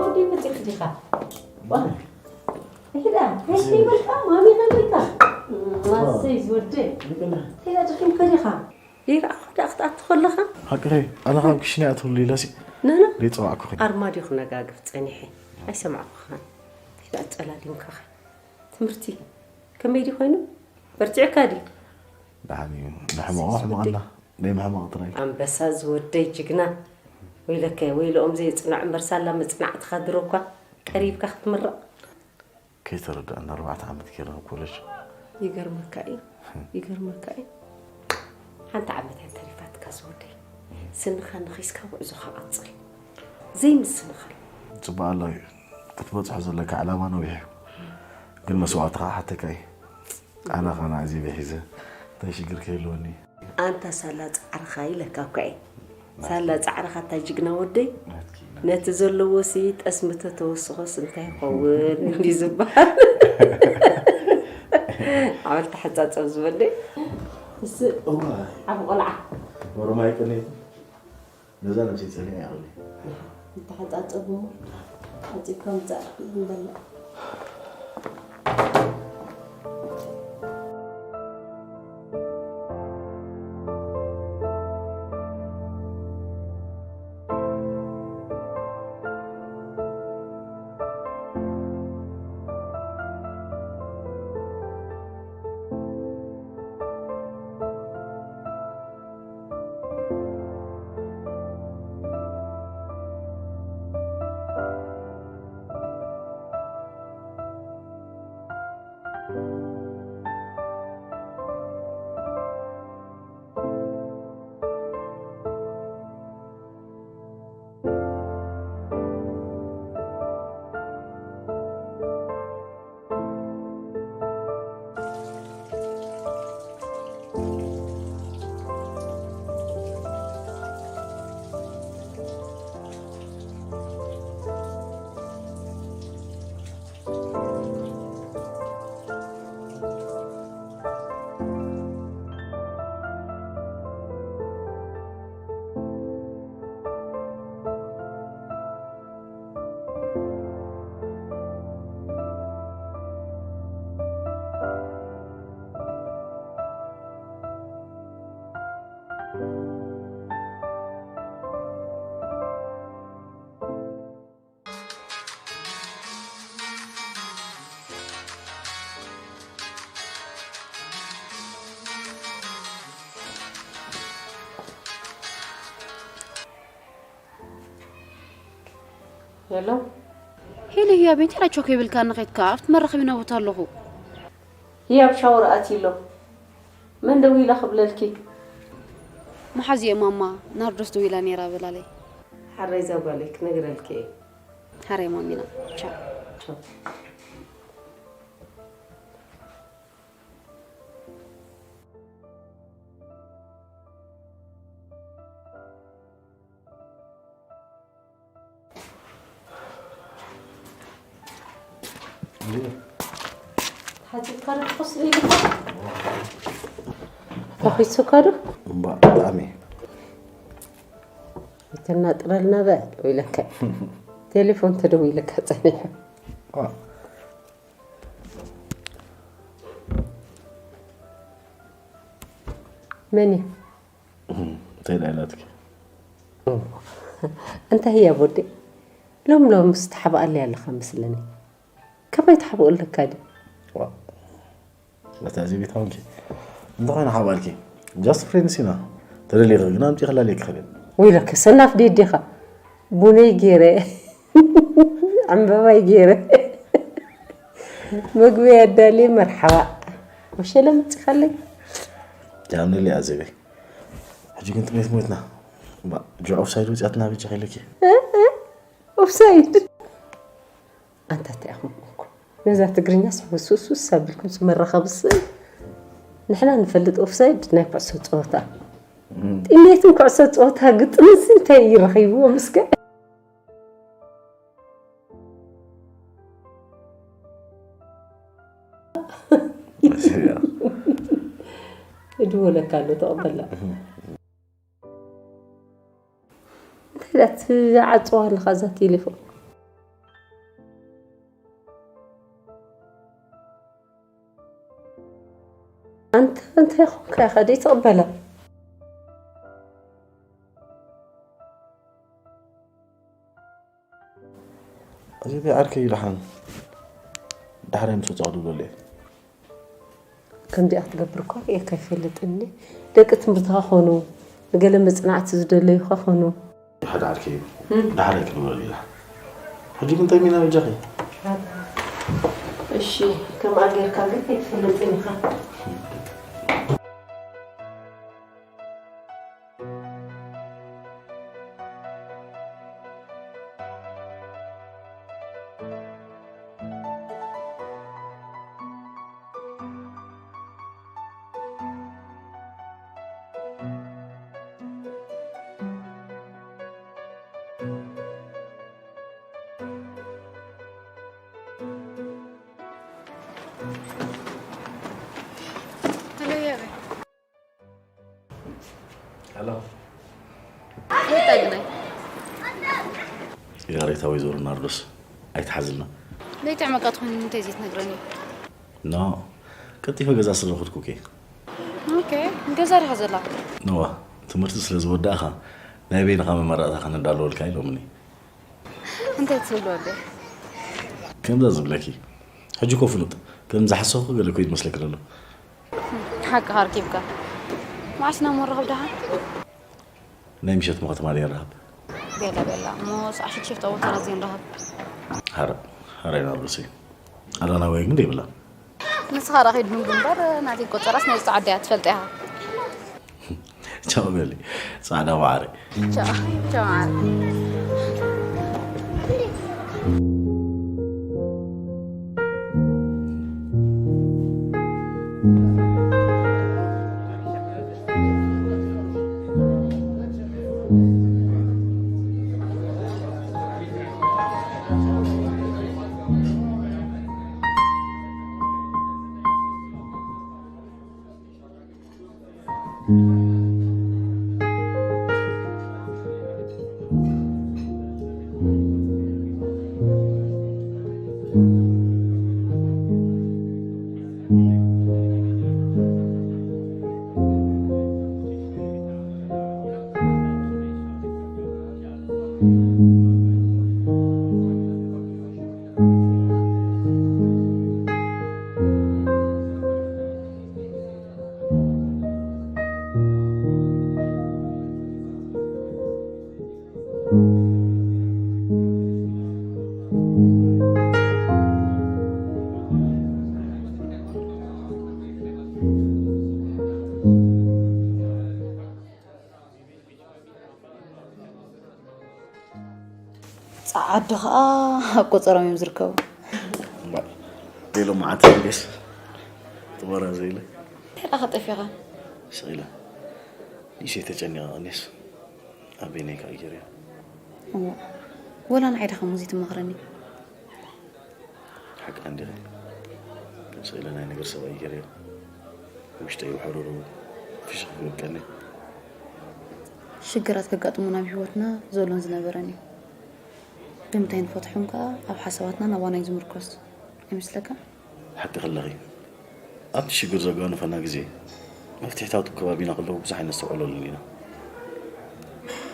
ወዲ መፂእክ ዲኻ? ዋ፣ ሄዳ፣ ሄዳ ይበልካ፣ ማሚ ከመይካ? ማሰይ ዝወደይ። ሄዳ ደኺምካ ዲኻ? ይርኣኹ ደኣ ክትኣቱ ከለኻ? ሓቅኺ፣ ኣነ ካብ ክሽነ እያ ትብሉ ኢለሲ ናና ደይፀዋዕኩኺ። ኣርማድዮ ክነጋግፍ ጸኒሐ። ኣይሰማዕኩኻን። ሄዳ ኣጸላሊምካኻ። ትምህርቲ ከመይ ድዩ ኮይኑ? በርቲዕካ ድዩ? ደሓን እዩ። ንሕመቖ ኣሕምቐና። ናይ ምሕማቕ ጥራይ። ኣንበሳ ዝወደይ ጅግና። ወይለከ፣ ወይለኦም ዘየጽንዖ እምበር ሳላ መጽናዕትኻ ድሮ እኳ ቀሪብካ ክትምረቕ። ከይተረድኣና ኣርባዕተ ዓመት ገይረ ኣብ ኮለጅ። ይገርመካ እዩ፣ ይገርመካ እዩ። ሓንቲ ዓመት እያ ተሪፋትካ ዝወደይ። ስንኻ ነኺስካ ጉዕዞኻ ቀጽል። ዘይምስንኻል። ጽቡቕ ኣሎ እዩ። ክትበጽሖ ዘለካ ዕላማ ነዊሕ እዩ። ግን መስዋእትኻ ሓተካ እዩ። ኣነ ኸኣ ናእዚ ብሒዘ እንታይ ሽግር ከይህልወኒ። ኣንታ ሳላ ጻዕርኻ ኢለካ እኳ እየ። ሳላ ጻዕርኻ እታ ጅግና ወደይ። ናትኪ፣ ናትኪ። ነቲ ዘለዎሲ ጠስሚ ተተወስኾስ እንታይ ይኸውን እንዲ ዝበሃል። ዓወል ተሓጻጸብ ዝበለይ። እስ እዋይ። ዓቢ ቆልዓ። ወረማይ ቅኔት። ነዛ ነብሰይ ጸሊኣ እያ። እንተሓጻጸቡ ሓጺብካ ምጻእ ንበልዕ። ሄሎ። ሄሎ ህያብ፣ እንታይ ዳኣ ቾክ ይብልካ ንኸይድካ ኣብቲ መራኸቢና ቦታ ኣለኹ። ህያብ ሻወር ኣትዩ ኣሎ። መን ደዊላ ክብለልኪ? መሓዝየ ማማ ናርዶስ ደዊላ ነይራ በላለይ። ሓረይ እዛ ጓለይ ክነግረልኪ እየ። ሓረይ ማሚና። ቻው። ቻው። ሓቲትካ ዶ ትኸስር ኢልካ? ፈኺሱካ ዶ? እምባ ብጣዕሚ። ተናጥረልና በል ኢለካ። ቴሌፎን ተደዊለካ ጸኒሑ። ዋ። መን እዩ? እንታይ ደኣ ኢላትኪ? እንታይ ህያ ቦዴ? ሎም ሎም ምስ ተሓብኣለይ ኣለኻ መስለኒ። ከመይ ትሓብኦ ኣለካ ድዩ? ዋ፣ በታ እዚ ቤት ሆንኪ። እንተኾይኑ ሓብኣልኪ። Just friends ኢና። ተደሊኺ ግን ኣምጪ ክላለየኪ ክእል። ወይለከ ሰናፍ ድየ ዲኻ? ቡነይ ገይረ፣ ዕምበባይ ገይረ፣ መግቢ ኣዳልየ፣ መርሓባ። ወሸለ መፂኻለይ። ጃምሊ ኣዘበይ። ሕጂ ግን ጥሜት ሞትና። ባ፣ ጆ ኦፍሳይድ ወፂኣትና ብቻ ኢለኪ። ኦፍሳይድ? ኣንታ እንታይ ኢኹም እኮ። ነዛ ትግርኛስ ሕውስውስውስ ኣቢልኩም መራኸቢ ስእል። ንሕና ንፈልጥ ኦፍሳይድ ናይ ኩዕሶ ፀወታ። ጥሜትን ኩዕሶ ፀወታ ግጥምንስ እንታይ እዩ ረኺብዎም እስከ? እሺ፣ ያ። እድወለካ ኣሎ ተቐበላ። እንታይ ደኣ ትዓጽዋ ኣለኻ እዛ ቴሌፎን? ኣንታ እንታይ ኾንካ ኢኻ ደይ ትቕበላ? እዚ ዓርከይ እዩ ደሓን። ዳሕራይ ምስ ወጻኹ ድብለሉ እየ። ከምዚኣ ክትገብር እኳ ርእየካ ኣይፈልጥን እየ። ደቂ ትምህርትኻ ኾኑ፣ ንገለ መጽናዕቲ ዝደለዩኻ ኾኑ። ሓደ ዓርከይ እዩ። ዳሕራይ ክድውለሉ እዩ ደሓን። ሕጂ ግን ጠሚና በጃኺ። እሺ፣ ከምኣ ጌርካ ግን ኣይትፈልጥን ኢኻ። ሄሎ። ወይታ ግናይ። ይቕሬታ ወይዘሮ ናርዶስ፣ ኣይትሓዝልና። ለይቲ ዕመቃ ትኾኒ ንምንታይ ዘይትነግረኒ? ኖ፣ ቀልጢፈ ገዛ ስለ ዝኸድኩ እኮ። ኦኬ፣ ገዛ ዲኻ ዘላ? ነዋ፣ ትምህርቲ ስለ ዝወዳእኻ ናይ በይንኻ መመረቕታ ከነዳልወልካ ኢሎምኒ። እንታይ ትብሉ ኣደ? ከምዛ ዝብለኪ፣ ሕጂ እኮ ፍሉጥ፣ ከም ዝሓሰብኩ ገለ እኮ ይመስለኪ ዘሎ። ሓቅኻ ኣርኪብካ። መዓስ ናብ መራኸብ ደሓን? ናይ ምሸት መኸተማ ደይ ንራኸብ። ቤላ ቤላ እሞ ሰዓ ሽዱሽተ ቦታና ዘይንራኸብ። ሓረ ሓረ ናብሉሲ ኣላና ወይ ግን ደይብላ። ንስኻ ራኺድ ምግቢ እምበር ናተይ ቆጸራስ ናይ ውሽጢ ዓዲ እያ ትፈልጥ ኢኻ። ቻው በሊ ጻዕዳ ማዕረ። ቻው ቻው ማዕረ። ጸዓዱ ኸኣ ኣብ ቆጸሮም እዮም ዝርከቡ። እምበኣር፣ ሌሎ መዓት እንዴስ ትበራ ዘይለ? እንታይ ደኣ ኸጠፊኻ? ስቕ ኢለ። ንእሽተይ ተጨኒቐ ቀኒስ። ኣበይነይ ከኣ ገይረዮ? እሞ፣ ወላ ንዓይ ደኣ ከምኡ ዘይትመኽረኒ? ሓቂ እንዲኺ። ስቕ ኢለ ናይ ነገር ሰብኣይ ገይረዮ። ውሽጠይ ውሕሩሩ ፍሽኽ ክብል ቀንየ። ሽግራት ከጋጥሙና ኣብ ህይወትና ዘሎን ዝነበረን እዩ። ብምንታይ ንፈትሖም ከኣ ኣብ ሓሳባትናን ኣባናይ ዝምርኮስ ኣይመስለካን? ሓቂ ከለኺ፣ ኣብቲ ሽግር ዘጓንፈና ግዜ፣ መፍትሒታት ኣብ ከባቢና ከለዉ ብዙሕ ኣይነስተውዕለሉን ኢና።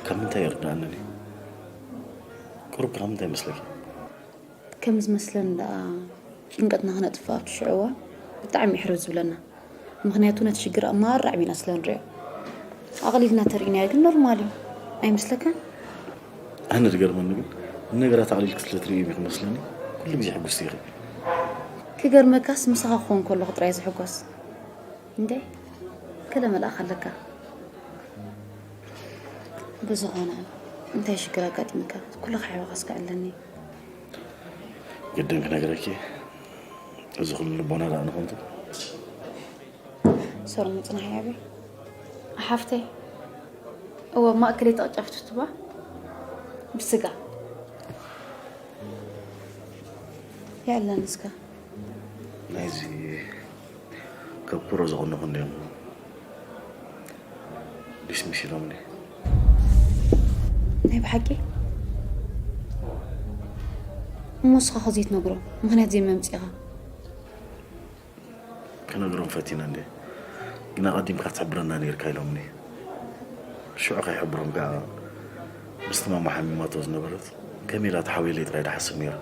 ካብ ምንታይ ይርድኣንን እዩ? ቁሩብ ካብ ምንታይ ይመስለኪ? ከም ዝመስለኒ ደኣ፣ ጭንቀትና ክነጥፍእ ኣብቲ ሽዑ እዋን ብጣዕሚ እዩ ሕርር ዝብለና። ምኽንያቱ ነቲ ሽግር ኣማራዕ ቢና ስለ ንሪኦ። ኣቕሊልና ተርኢናዮ ግን ኖርማል እዩ። ኣይመስለካን? ኣነ ዝገርመኒ ግን፣ ንነገራት ኣቕሊልኪ ስለ ትርእዮም እዩ ክመስለኒ፣ ኩሉ ግዜ ሕጉስቲ ኢኺ። ክገርመካስ፣ ምሳኻ ክኾን ከለኹ ጥራይ ዝሕጎስ። እንዴ፣ ገለ መልኣኽ ኣለካ። ብዝኾነ፣ እንታይ ሽግር ኣጋጢምካ? ኩሉ ክሕብኻ እስከ ኣለኒ። ግድን ክነግረኪ፣ እዚ ኩሉ ልቦና ደኣ ንኾንቱ። ሶር ምጽናሕ ያበይ? ሓፍተይ፣ እወ፣ ማእከለይ ተቐጨፍትትባ ብስጋ። የለን እስከ። ናይዚ ካብ ኩሮ ዝቐነኹ እንዲኦም ዲስሚስ ኢሎምኒ። ናይ ብሓቂ? እሞ ንስኻ ኸ ዘይትነግሮም? ምኽንያት ዘይመምጺኻ? ክነግሮም ፈቲነ እንዴ፣ ግን ኣቐዲምካ ክትሕብረና ነይርካ ኢሎምኒ። ሽዑ ከይሕብሮም ከኣ ምስቲ ማማ ሓሚማቶ ዝነበረት ከመይ ኢላ ተሓውየለይ ጥራይ ድሓስብ ነይረ።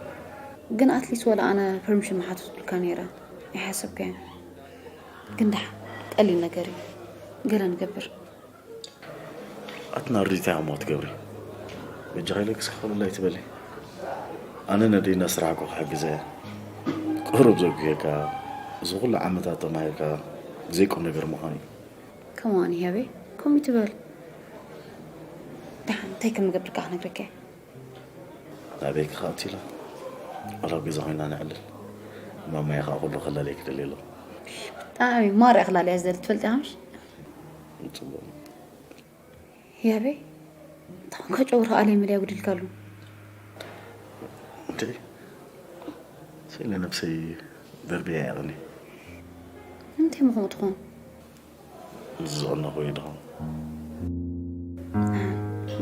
ግን ኣትሊስት ወላ ኣነ ፐርሚሽን ምሓተትኩልካ ነይረ። ኣይሓሰብካዮን። ግን ደሓን ቀሊል ነገር እዩ። ገለ ንገብር። ኣትና ርዲታ እሞ ትገብሪ። በጃኻ ኢለኪ እስኪ ክብለይ ትበሊ። ኣነ ነደይ እናሰራሕኩ ክሕግዘ እየ። ቁሩብ ዘጉየካ፣ እዚ ኩሉ ዓመታት ተማሂርካ ዘይቁም ነገር ምዃኑ እዩ። ከማን ህያበይ፣ ከምኡ ትበል። ደሓን እንታይ ከም ንገብር ከኣ ክነግረካ እየ። ናበይ ክኸእት ኢላ? ዋላ ኣብ ገዛ ኮይና ነዕልል። ማማየ ከኣ ኩሉ ከላልየ ክደሊ ኣለኹ። ብጣዕሚ ማርያ ክላልያ ዝደሊ ትፈልጥ ኢኻ ምሽ? ጽቡቕ። ያበይ፣ እንታይ ኮንካ ጨጉርኻ ኣልየ መልየ ኣጉዲልካሉ? እንዴ፣ ስእለ ነብሰይ ደርብያ እያ ቀኒ። ንምንታይ እሞ ከምኡ ትኾን? ምስ ዝቐነኹ እየ ድኾን።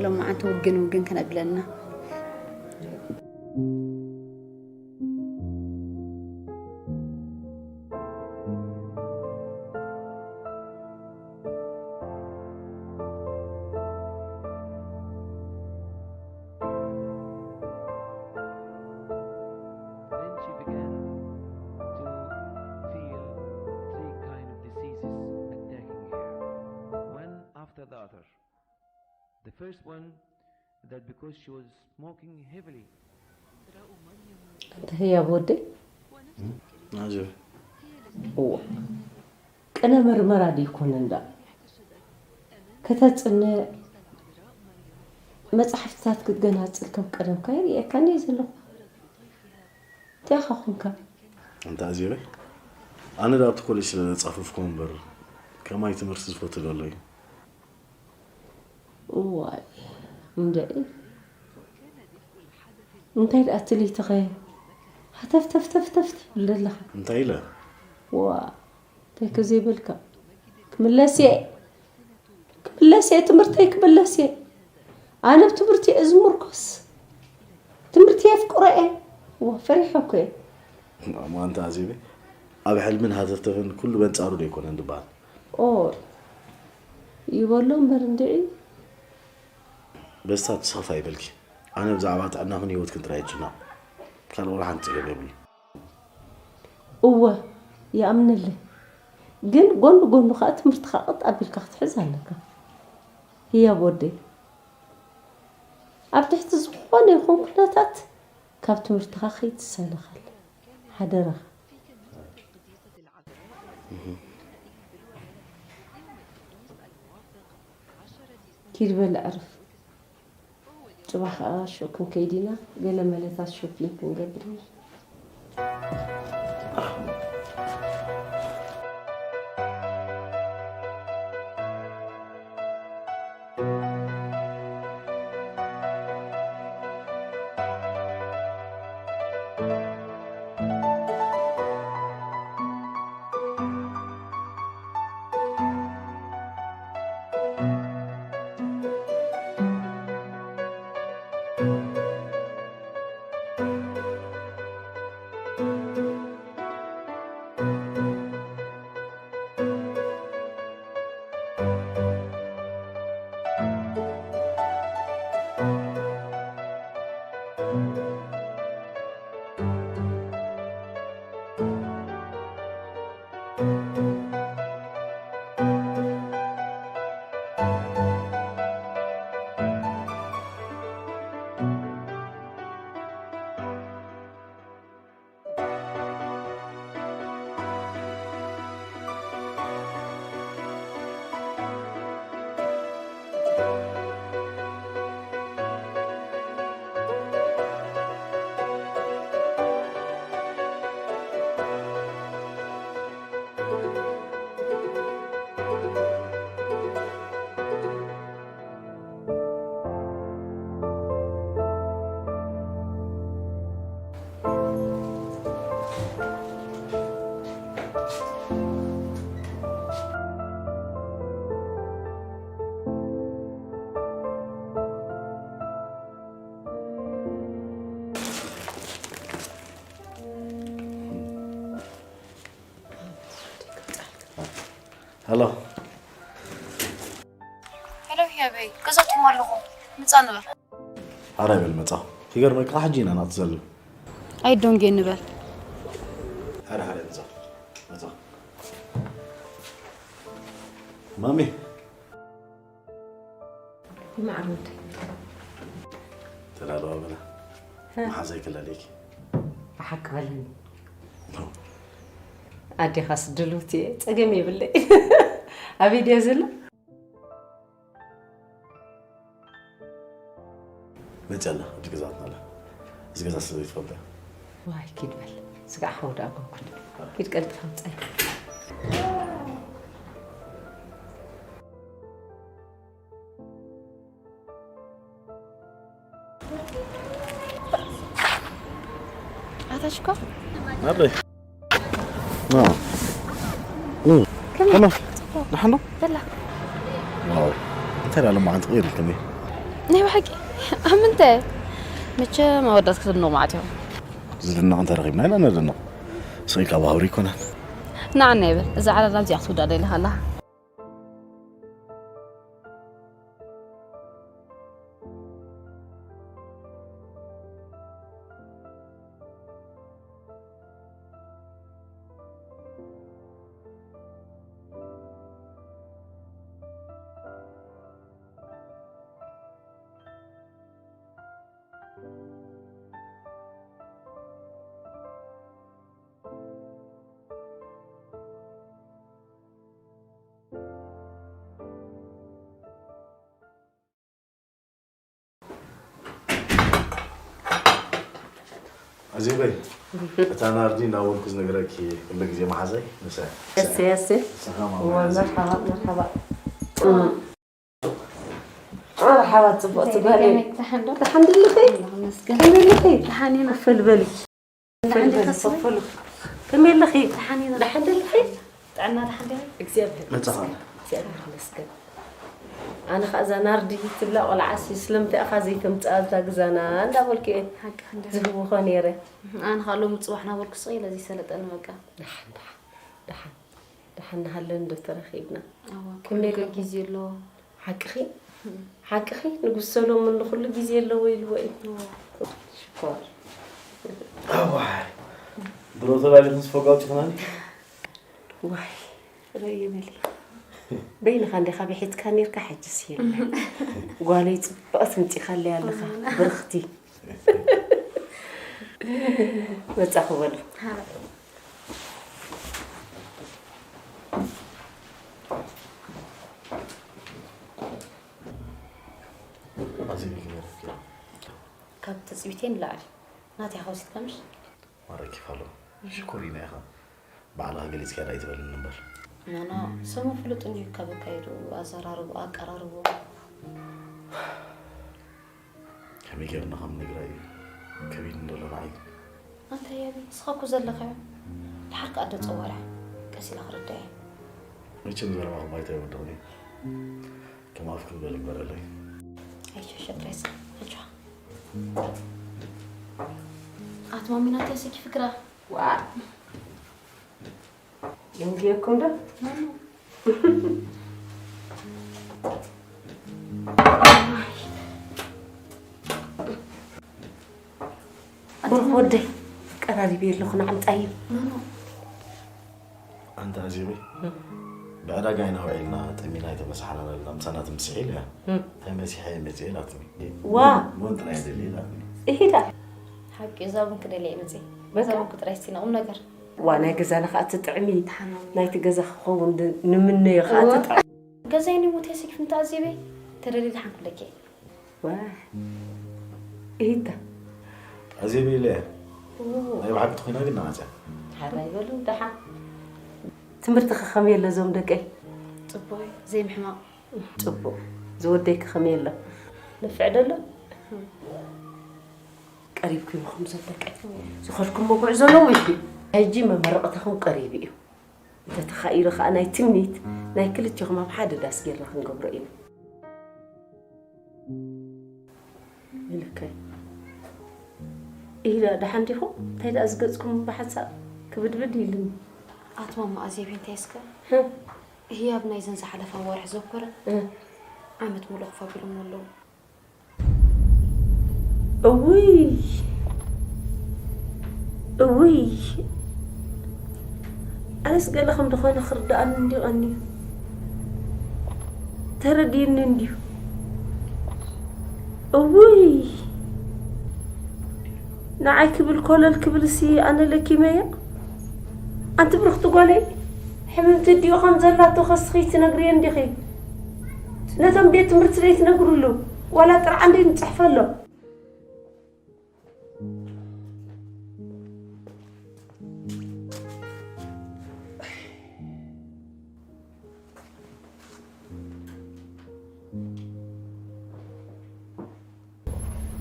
ሎማዓንቲ ውግን ውግን ከነብለና። Then she began to feel three kind of diseases attacking her, one after the other. The first one, that because she was smoking heavily. أنت هي بودي؟ ናዝር هو ቅነ መርመራ ደይኮነ እንዳ ከተጽነ መጻሕፍትታት ክትገናጽል ከም ቀደምካ ይርእየካኒ እየ ዘለኹ። እንታይ ኢኻ ኾንካ? እንታ ኣዜበ ኣነ ዳ ኣብቲ ኮሌጅ ስለ ዘጻፈፍኩ እምበር ከማይ ትምህርቲ ዝፈቱ ዶ ኣሎ እዩ? እዋይ እንደ እንታይ ደኣ ትልይትኸ ሃተፍተፍተፍተፍ ትብል ዘለኻ? እንታይ ኢለ? ዋ እንታይ ከ ዘይበልካ ክምለስ እየ ክምለስ እየ ትምህርተይ ክምለስ እየ ኣነ ብትምህርቲ እየ ዝምርኮስ ትምህርቲ የፍቅሮ እየ ዋ ፈሪሐ እኮ እየ ማንታ ኣዜበ ኣብ ሕልምን ሃተፍተፍን ኩሉ በንጻሩ ዶ ኣይኮነን ዝበሃል ኦ ይበሎ እምበር እንድዒ በስታ ትስኸፍ ኣይበልኪ ኣነ ብዛዕባ ጥዕናኽን ህይወትክን ጥራይ ይጭነቕ ካልእ ወላ ሓንቲ ጸገም የብሉን እወ ይኣምነለይ ግን ጎኒ ጎኑ ከዓ ትምህርትኻ ቀጥ ኣቢልካ ክትሕዝ ኣለካ ህያብ ወደይ ኣብ ትሕቲ ዝኾነ ይኹን ኩነታት ካብ ትምህርትኻ ከይትሰናኸል ሓደራኻ ኪድ በል ዕርፍ ጽባሕ ከኣ ሹቅ ክንከይድ ኢና፣ ገለ መለታት ሾፒንግ ክንገብር ኢና። ሄሎ። ሄሎ ህያበይ፣ ገዛኩም ኣለኹ። ምጻእ ንበል። ሓራይ በል መጻ። ክገርመካ ሕጂ ኢና ናት ዘሎ። ኣይዶንጌ ንበል። ሓደ ሓደ መጻ። መጻ። ማሚ። ይማዕር ወደይ። ተዳለዋ በላ። መሓዘይ ክላለይኪ። ብሓቂ በለኒ። ኣዴኻስ ድልውቲ እየ፣ ጸገም የብለይ። ኣበይ ድያ ዘላ? መፅያ ኣላ፣ ኣብቲ ገዛትና ኣላ። እዚ ገዛ ስለ ዘይትፈልጦ እያ። ዋይ ኪድ በል። ስጋዕ ሓው ደኣ ጎንኩን። ኪድ ቀልጥፋ ምጻይ። ኣታሽኮ ናበይ? ከመይ? ደሓን ዶ? በላ። ዋው፣ እንታይ ደኣ ሎማዓንቲ ቅይር ኢልክኒ? ናይ ብሓቂ ኣብ ምንታይ? መቸም ኣወዳት ክትድንቑ መዓት እዮም። ዝድነቕ እንተረኺብና ኢና ነድንቕ። ስቕ ኢልካ ባህሪ ኣይኮነን። ንዓና ይበል። እዛ ዓለምና ኣብዚኣ ክትውዳእ ዶ ኢልካ ኣለኻ? ኣዜበይ፣ እታ ናርዲ እናበልኩ ዝነግረኪ ኩሉ ግዜ መሓዛይ ንሳ እያ። እሰይ እሰይ። ንስኻ ማማ እዋ ሓዘይ። መርሓባ መርሓባ። መርሓባ ጽቡቕቲ ጓለይ። ደሓን ድልኺ? ከመይ ኣለኺ? ከፈል በሊ። ከፈል በሊ፣ ከፈሉ። ከመይ ኣለኺ? ደሓን ድልኺ? ጥዕና ደሓን ድያ? እግዚኣብሔር መጻኻ። እግዚኣብሔር ይመስገን። ኣነ ኸዓ እዛ ናርዲ ትብላ ቆልዓሲ ስለምንታይ ኢኻ ዘይተምጽኣ ኣብዛ ግዛና እንዳበልኩ እየ ሓቂ ክንዲ ዝህውኾ ነይረ። ኣነ ከዓ ሎሚ ፅባሕ ናበልኩ ስቕ ኢለ ዘይሰለጠኒ በቃ ደሓን ደሓን ደሓን ደሓን ናሃለን ዶ ተረኺብና። ኣዋ ከመይ ኩሉ ኢልኩም? ግዜ ኣለዎ ሓቅኺ ሓቅኺ ንጉስ ሰሎሞን ንኹሉ ግዜ ኣለዎ ኢልዎ እዩ። ሽኮር ኣዋይ፣ ድሮ ተባሊኹ ዝፈጋው ጭኽናኒ። ዋይ ረየ በሊ በይንኻ እንዲኻ ብሒትካ ነርካ ሕጅስ የለ ጓለይ ጽቡቕ ትምጪኻለይ ኣለኻ ብርኽቲ መጻኹ በሉ ኣዜብ ይግበረልኪ። ካብ ትጽቢተይ ንላዕሊ ናተይ ሓወሲትካ ምሽ? ማረኪ ፋሎ፣ ሽኮሪና ኢኻ። ባዕልኻ ገሊጽካ ዳኣ ኣይትበልኒ እምበር። ኖኖ፣ ሰሙ ፍሉጥ እንዲዩ ካብ ኣካይዱ፣ ኣዘራርቡ፣ ኣቀራርቡ። ከመይ ጌርና ከም ንግራ እዩ ከቢድ እንደሎ ንዓይ። ኣንታ ያቢ፣ ንስኻ እኮ ዘለኻዮ። ድሓር ከኣ ዶ ጸዋርያ፣ ቀስ ኢላ ክርዳእ እየ። መቸም ዘረባኹም ኣይተወደቑኒ። ከም ኣፍኩም በል ግበረለይ። ኣይሸሸ ጥራይ ስኻ፣ ኣጆኻ። ኣትማሚናት ያሰኪ ፍክራ። ዋ። ደንጊየኩም ዶ? ብሩኽ ወደይ፣ ቀራሪበ ኣለኹ፣ ንዓምጻዮ። ኣንታ ኣዜበይ፣ ብዕዳጋ ኢና ውዒልና፣ ጠሚና ኣይተመሳሓናን ኣለና፣ ምሳና ትምስሕ ኢለ እያ። እም። እንታይ መሲሐ እየ መጺአ ኢላትኒ። ዋ! ቡን ጥራይ ደልየ ኢላትኒ። እሂዳ። ሓቂ፣ እዛ ቡን ክደልየ እየ መጺአ። በቃ። እዛ ቡን ክጥራይ ስቲና፣ ቁም ነገር። ዋ፣ ናይ ገዛና ኸኣ ትጥዕሚ፣ ናይቲ ገዛ ክኸውን ድ-፣ ንምነዮ ኸኣ እዋ። ትጥዕሚ። ገዛይ ንሞት እየ ሰኪፍ እንተ ኣዜበይ፣ ተደልየ ደሓን ክብለኪ እየ። ዋ፣ እሂዳ። ኣዜበይ ኢለ እየ። ኦ። ናይ ብሓቂ ተኾይና ግን ንዓጽያ። ሓራይ በሉ፣ ደሓን። ትምህርትኸ ከመይ ኣሎ እዞም ደቀይ? ጽቡቕ እዩ፣ ዘይምሕማቕ። ጽቡቕ። ዝወደይከ ከመይ ኣሎ? ንፍዕ ዶ ኣሎ? ቀሪብኩም ኢኹም እዞም ደቀይ። ዝኸድኩሞ ጉዕዞ ነዊሕ እዩ። ሕጂ መመረቕታኹም ቀሪቡ እዩ። እንተተኻኢሉ ኸኣ ናይ ትምኒት ናይ ክልቴኹም ኣብ ሓደ ዳስ ጌርና ክንገብሮ ኢና። ኢልከ። ኢላ፣ ደሓን ዲኹም? እንታይ ደኣ ዝገጽኩም ብሓንሳእ ክብድብድ ኢሉኒ። ኣትማማ ኣዜብ እንታይ እስከ? ህም። ህያብ ናይዘን ዝሓለፋ ኣዋርሕ ዘኮረ ህም። ዓመት ሙሉእ ክፋ ቢሎሞ ኣለዉ። እውይ፣ እውይ። ኣነስ ገለ ከም ዝኾነ ክርድኣኒ እንድዩ ቀንዩ። ተረዲእኒ እንድዩ። እውይ። ንዓይ ክብል ኮለል ክብልሲ ኣነ ለኪመዮ። ኣንቲ ብርኽቲ ጓለይ፣ ሕምምቲ ድዩ ከም ዘላቶ ከስኺ ትነግርየን ዲኺ? ነቶም ቤት ትምህርቲ ዘይትነግርሉ፣ ዋላ ጥርዓን ደይ ንጽሕፈሎም።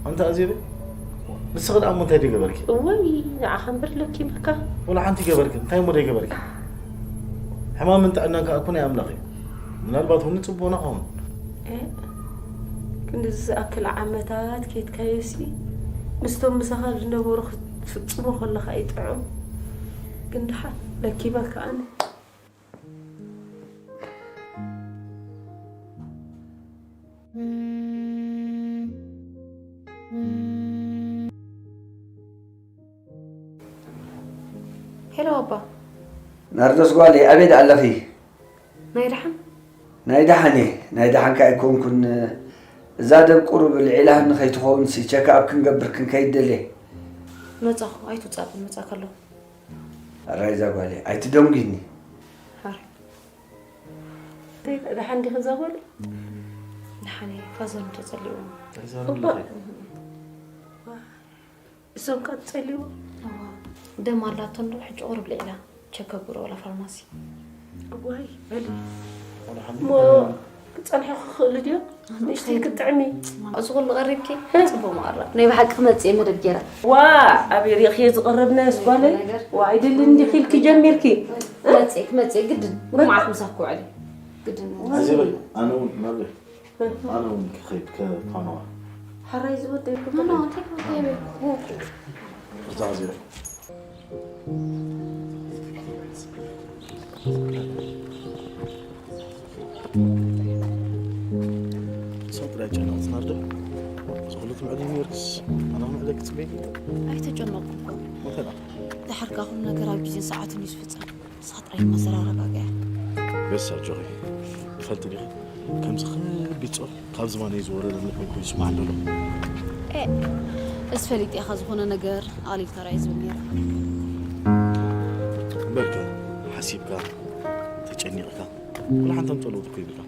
ኣንታ ኣዜበ፣ ንስኺ ደኣ እሞ እንታይ ደይ ገበርኪ? እወይ፣ ንዓኻ እምበር ለኪመካ። ወላ ሓንቲ ገበርኪ፣ እንታይ እሞ ደይ ገበርኪ? ሕማምን ጥዕናን ከኣ እኮ ናይ ኣምላኽ እዩ። ምናልባት እውን ንጽቡቕና ኸውን። እ፣ ክንድዚ ዝኣክል ዓመታት ኬድካዮሲ፣ ምስቶም ምሳኻ ዝነበሩ ክትፍጽሞ ከለኻ እዩ ጥዑም። ግን ደሓን ለኪመካ ኣነ። ሄሎ ኣባ። ናርዶስ ጓለይ፣ ኣበይ ደኣ ኣለኺ? ናይ ደሓን? ናይ ደሓን እየ። ናይ ደሓንካ ኣይኮንኩን። እዛ ደብ ቁሩብ ልዒላህኒ ከይትኸውንሲ፣ ቸክኣፕ ክንገብር ክንከይድ ደልየ። መጻኹ፣ ኣይትውጻእ፣ መጻ ከሎ። ኣራይ እዛ ጓለይ፣ ኣይትደንጉይኒ። ሓራይ። እንታይ ደሓን ዲኺ እዛ ጓለይ? ደሓን እየ፣ ፋዘር ተጸሊኡ። እንታይ ዛረብ እባ ኣለኺ? እዞም ከ ትጸልይዎ? እዋ፣ ደም ኣላቶ እንዶ፣ ሕጂ ቁሩብ ልዒላ። ቸክ ኣብሎ ዋላ ፋርማሲ። እዋይ፣ በሊ። ቆልዓ እሞ ክጸንሐ ክኽእል ድዮ? ኣነ ንእሽተይ ከይድ- ክትጥዕሚ። እዚ ኩሉ ቀሪብኪ? እ? ጽቡቕ መቐረብ። ናይ ብሓቂ ክመጽእ እየ መደብ ገይረ። ዋ፣ ኣበይ ሪእኽዮ ዝቐረብናዮ ስጓለይ? ነገር። ዋ፣ ኣይደልን እንዲኺ ኢልኪ ጀሚርኪ? ክመጽእ እየ፣ ክመጽእ እየ፣ ግድን። በቃ። መዓት ምሳኺ ክውዕል እየ። ግድን። ኣዚ በይ፣ ኣነ እውን ናበይ? ኣነ እውን ክኸይድ ከፋነዋ። ሕራይ ዝወደይ ኖ፣ ኖ፣ እንታይ ክወደይ በይ? እዛ ኣዚ በይ። ሰው ጥራይ ጨነቕ ዝናር ዶ? ዝኹሉ ትምዕድ ኒውዮርክስ፣ ኣነ ምዕደ ክጽበይ? ኣይተጨነቕኩ እኮ። እንታይ ደኣ? ድሓር ከኣ ኩሉ ነገር ኣብ ግዜን ሰዓቱን እዩ ዝፍጸም። ንስኻ ጥራይ ድማ ዘራረጋግያ። በስ ኣጆኺ፣ ትፈልጢ ዲኺ፣ ከምዚ ከቢድ ጾር ካብ ዝባነይ ዝወረደኒ ኮይኑ ኮይኑ ይስምዓኒ ኣሎ። ኤ፣ እዚ ፈሊጠ ኢኻ ዝኾነ ነገር ኣቕሊልካ ርኣይ ዝብል ነይረ። እምበርከ፣ ሓሲብካ፣ ተጨኒቕካ፣ ወላ ሓንቲ ኣምጽኦ ለውጢ እኮ ይብልካ።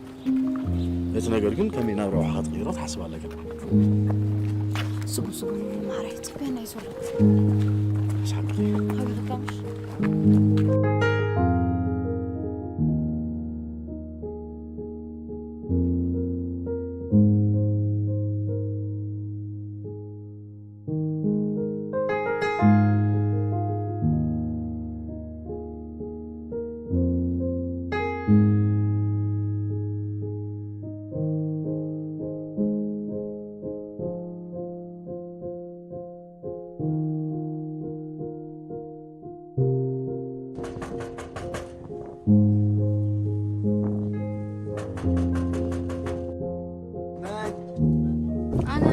ነቲ ነገር ግን ከመይ ናብ ረብሓኻ ትቕይሮ ትሓስብ ኣለካ። እሱ ስጉም ስጉም ማሕረይ ጽበየና እዩ ዘሎ። ሓቢርካ ምሽ? ኣነ።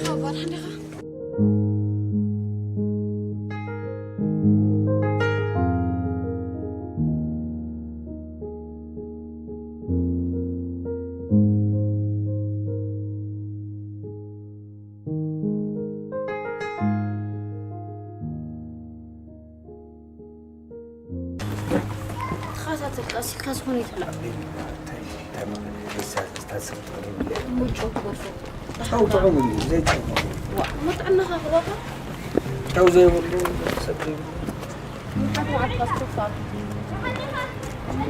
ኣባ፣ ደሓን ዲኻ? ተኸታተል፣ ቀስ ኢልካ ዝኾነ ይትብላዕ። እንታይ፣ እንታይ ማለት እዩ? እዛ፣ እዛ ሰብ ትቕርብ እሞ ጨው ትገርፎ። ጨው ጥዑም እዩ፣ ዘይጨው ነው። ዋ፣ እሞ ጥዕናኻ ክባኻ? ጨው ዘይብሉ ሰብ ዘይብሉ። ንሓንቲ መዓልቲ ካስትሮፋ። እሞ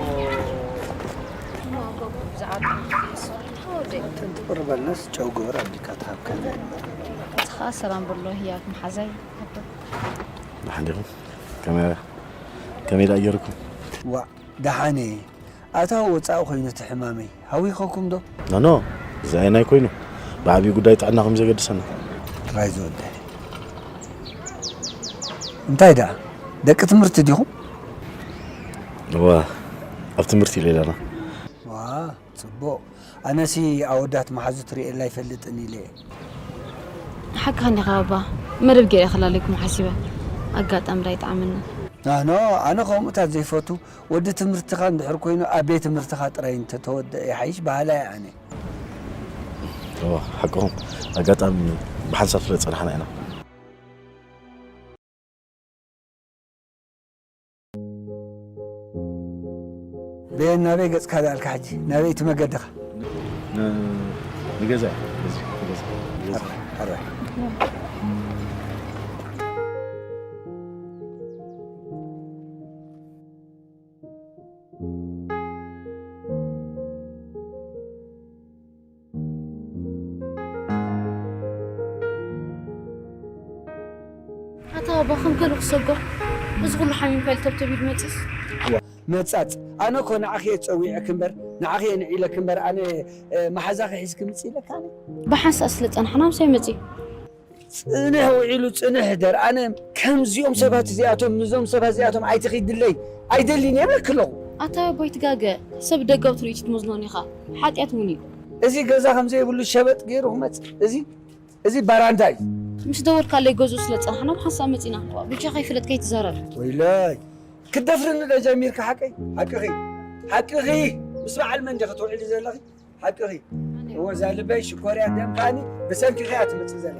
እሞ ኣብ ጎቦ ብዛዕባ ጥዕና ክትመሰሉ ሓወደይ። እንትን ትቕርበልናስ ጨው ግበር ኣቢልካ ትሃብካ እንታይ ማለት እዩ? ንስኻ ሰላም በሎ ህያብ መሓዛይ። ደሓን ዲኹም? ከመይ፣ ከመይ ደኣ ጌርኩም? ዋእ፣ ደሓን እየ። ኣታዊ ወጻኢ ኮይኑ እቲ ሕማመይ። ሃዊኸኩም ዶ? ኖ፣ ኖ፣ እዚ ኣየናይ ኮይኑ? ብዓብዪ ጉዳይ ጥዕናኹም ዘገድሰና። ጥራይ ዝወደ። እንታይ ደኣ? ደቂ ትምህርቲ ዲኹም? እዋ፣ ኣብ ትምህርቲ ኢለ ኣለና። ዋ፣ ጽቡቕ። ኣነሲ ኣወዳት መሓዙት ርእየላ ኣይፈልጥን ኢለ እየ። ሓቅኻ እንዲኻ ባባ። መደብ ገይረ ክላለይኩም ሓሲበ። ኣጋጣሚ ዳ ይጥዓመኒ። ናህኖ፣ ኣነ ከምኡታት ዘይፈቱ። ወዲ ትምህርትኻ እንድሕር ኮይኑ ኣብ ቤት ትምህርትኻ ጥራይ እንተተወደአ ይሓይሽ በሃላይ እየ ኣነ። እዋ፣ ሓቅኹም። ኣጋጣሚ ብሓንሳብ ስለ ዝጸናሕና ኢና። በየን ናበይ ገጽካ ደኣልካ ሕጂ? ናበይ እቲ መገድኻ? ን-፣ ንገዛ፣ ንገዛ፣ ንገዛ። ኣረ፣ ኣረ። ኣታ ኣባ፣ ከም ገሉ ክሰጎ፣ እዚ ኩሉ ሓሚምካ ኢሉ ተብተብ ኢሉ መጺስ? መጻጽ፣ ኣነ እኮ ንዓኺ እየ ጸዊዐኪ እምበር፣ ንዓኺ እየ ንዒለኪ እምበር፣ ኣነ፣ እ፣ መሓዛኺ ሒዝኪ ምጺ ኢለካ ኣነ? ብሓንሳእ ስለ ጸናሕና ምሳይ መጺ። ጽንሕ ውዒሉ ጽንሕ ሕደር። ኣነ ከምዚኦም ሰባት እዚኣቶም፣ ምስዞም ሰባት እዚኣቶም ኣይትኺድለይ፣ ኣይደልን እየ እብለኪ ኣለኹ። ኣታ ኣቦይ ትጋገ፣ ሰብ ደጋዊ ትርኢት ትመዝኖን ኢኻ። ሓጢኣት እውን እዩ። እዚ ገዛ ከም ዘይብሉ ሸበጥ ገይሩ ክመጽእ፣ እዚ፣ እዚ ባራንዳ እዩ። ምስ ደወልካለይ ገዝኡ ስለ ጸናሕና ብሓንሳብ መጺና። ብቻ ከይፍለጥ ከይትዛረብ። ወይለይ፣ ክትደፍርኒ ዶ ጀሚርካ ሓቀይ? ሓቅኺ፣ ሓቅኺ። ምስ በዓል መን ዲኺ ትውዕሊ ዘለኺ? ሓቅኺ። እወ፣ እዛ ልበይ ሽኮርያ ደም ከኣኒ ብሰንኪኺ እያ ትመጽእ ዘላ።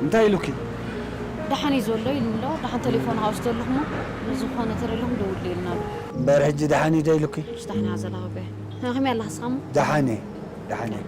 እንታይ ኢሉኪ? ደሓን እዩ ዘሎ ኢሉኒ ኣሎ። ደሓን ቴሌፎን ሃውስ ዘለኹሞ ንዝኾነ ተረለኹም ደውል ኢልና ኣሎ። እምበር ሕጂ ደሓን እዩ ዶ ኢሉኪ? ሕጂ ደሓን እያ ዘላ በበ። ከመይ ኣለኻ ስኻሞ? ደሓን እየ፣ ደሓን እየ።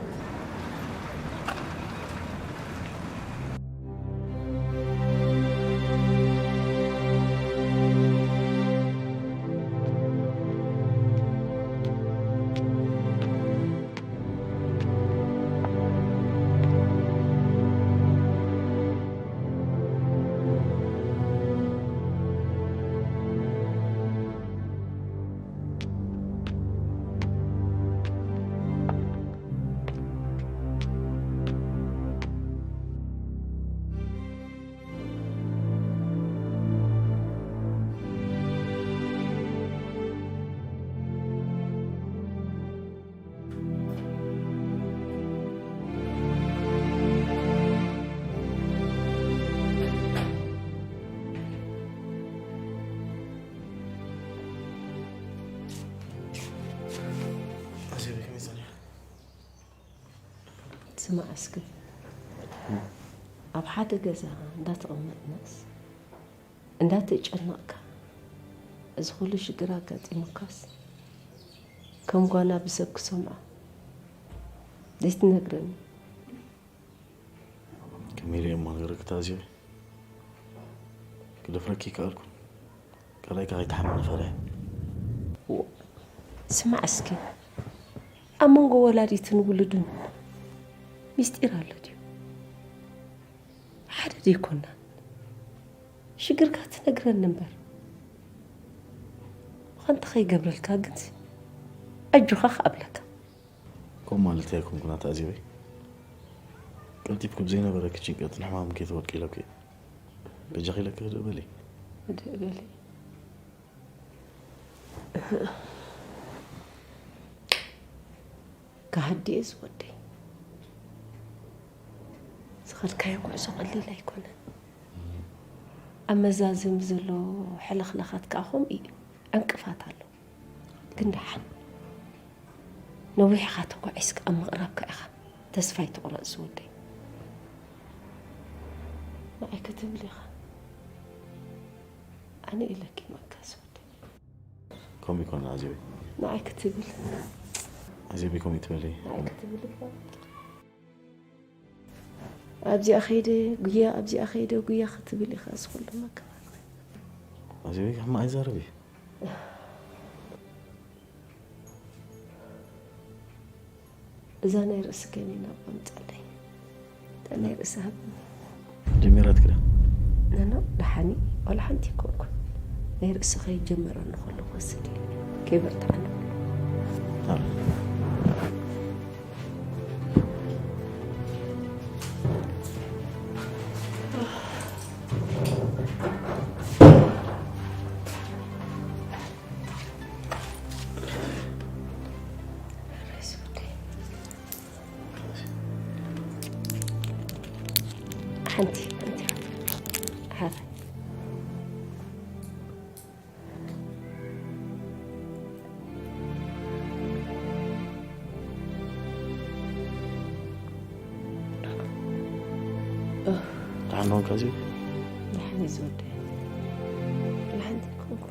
ስማዕ እስኪ፣ ኣብ ሓደ ገዛ እንዳተቐመጥናስ እንዳተጨነቕካ እዚ ኩሉ ሽግር ኣጋጢሙካስ ከም ጓና ብሰብ ክሰምዖ ዘይትነግረኒ? ከመይ ኢለ እሞ ክነግረኪ ኣዚበይ? ክደፍረኪ ኣይከኣልኩን። ካልኣይ ከይትሓምኒ ፈሪሐ። እዎ፣ ስማዕ እስኪ፣ ኣብ መንጎ ወላዲትን ውሉድን ሚስጢር ኣሎ ድዩ? ሓደ ደይኮናን? ሽግርካ ትነግረኒ እምበር። ምዃንቲ ከይገብረልካ ግንሲ ኣጆኻ ክኣብለካ። ከምኡ ማለተይ ኣይኮንኩን ኣታ ኣዜበይ። ቀልጢፍኪ ብዘይነበረኪ ጭንቀትን ሕማምን ከይትወድቂ ኢለኪ እየ። በጃኺ ኢለኪ ህድእ በሊ። ህድእ በሊ። ከሃዲ እየ ዝወደይ። ዝኸድካዮ ጉዕዞ ቀሊል ኣይኮነን። ኣብ መዛዘሚ ዘሎ ሕልኽላኻት ከኣ ከምኡ እዩ። ዕንቅፋት ኣሎ። ግን ደሓን ነዊሕ ኢኻ ተጓዒዝካ ኣብ ምቕራብካ ኢኻ። ተስፋ ኣይትቑረጽ ዝወደይ። ንዓይ ክትብል ኢኻ። ኣነ ኢለኪ መካ ዝወደይ። ከምኡ ይኮን ኣዜበይ። ንዓይ ክትብል። ኣዜበይ ከምኡ ትበሊ። ንዓይ ክትብል እኮ። ኣብዚኣ ኸይደ ጉያ፣ ኣብዚኣ ኸይደ ጉያ ክትብል ኢኻ ዝኹሉ መከራ። ኣዜበይ ሕማቕ ኣይዛረብ እዩ። እዛ ናይ ርእሲ ከኒና እኮ ምጻለይ። እታ ናይ ርእሲ ሃብኒ። ጀሚራትኪ ዳ? ነኖ፣ ደሓኒ፣ ዋላ ሓንቲ ኣይኮንኩን። ናይ ርእሲ ከይጀመረኒ ከሎ ክወስድ ኢለ። ከይበርትዓኒ። ኣረ። ሓንቲ፣ ሓንቲ፣ ሓንቲ። ደሓን ዶንካ እዚ? ደሓን እዩ ዝወደይ። ደሓን ዘይኮንኩ።